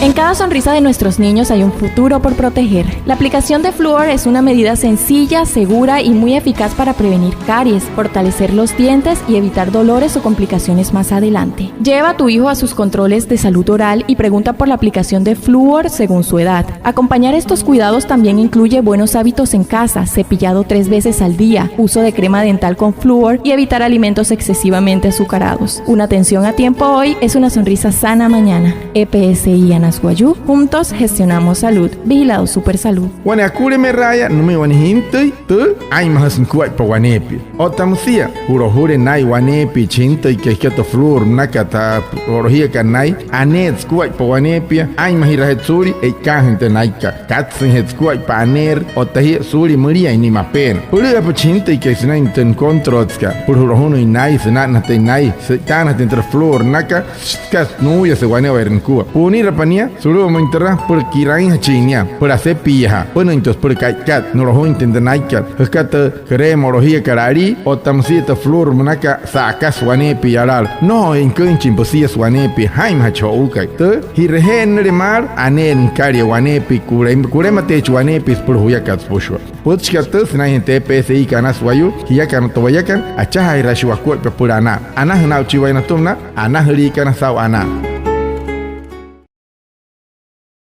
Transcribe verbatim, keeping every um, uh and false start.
En cada sonrisa de nuestros niños hay un futuro por proteger. La aplicación de flúor es una medida sencilla, segura y muy eficaz para prevenir caries, fortalecer los dientes y evitar dolores o complicaciones más adelante. Lleva a tu hijo a sus controles de salud oral y pregunta por la aplicación de flúor según su edad. Acompañar estos cuidados también incluye buenos hábitos en casa, cepillado tres veces al día, uso de crema dental con flúor y evitar alimentos excesivamente azucarados. Una atención a tiempo hoy es una sonrisa sana mañana. E P S I Anas Wayuu, juntos gestionamos salud. Vigilado Supersalud. Wane akuleme'e ra'aya nümüin wane jintüi tü aa'inmajasü nukuaippa waneepia. Otta müsia ju'lojule nai waneepia chi jintüikai süka tü flúor münakat, tü jo'lojiakat nai, aneerü sukuaippa waneepia, aa'inmajiraajee suulia e'ikaajüin tü naikat, katsüinjee sukuaippa aneerü otta jia suulia müliain nia mapeena. Pülü'üjapa chi jintüikai sünain tü nükontrolsekat süpüla ju'lojunüin nai, süna'nnajatüin nai, sü'itaanajatüin türa flúor münakat, süka nuuyase wane'ewai nükua. Pu'unirapa nia sulu'umüin türa süpüla ki'rainjachin nia, süpüla asepiiyaajaa, apünüintua süpüla ka'ikat, nu'lojuinjatüin tü naikat, süka tü crema o'lojiakat alii otta müsia tü flúor münakat, sa'akasü waneepia yalaala. Nnojoinya nüküinjachin püsiasü waneepia, jaa'inmajachi jo'uukai. Tü, ji'reje'ennüle maalü, aneena nükalia waneepia, kule-, kulemateechi waneepia süpüla juyakat süpüshua. Pütchikat tüü sünainjee tü E P S I Anas Wayuu, jiakana otta wayakana, achajaajiraashii wakuaippa süpüla anaa. Anajünaa'uchii waya natüma na anajüliikana saa'u anaa.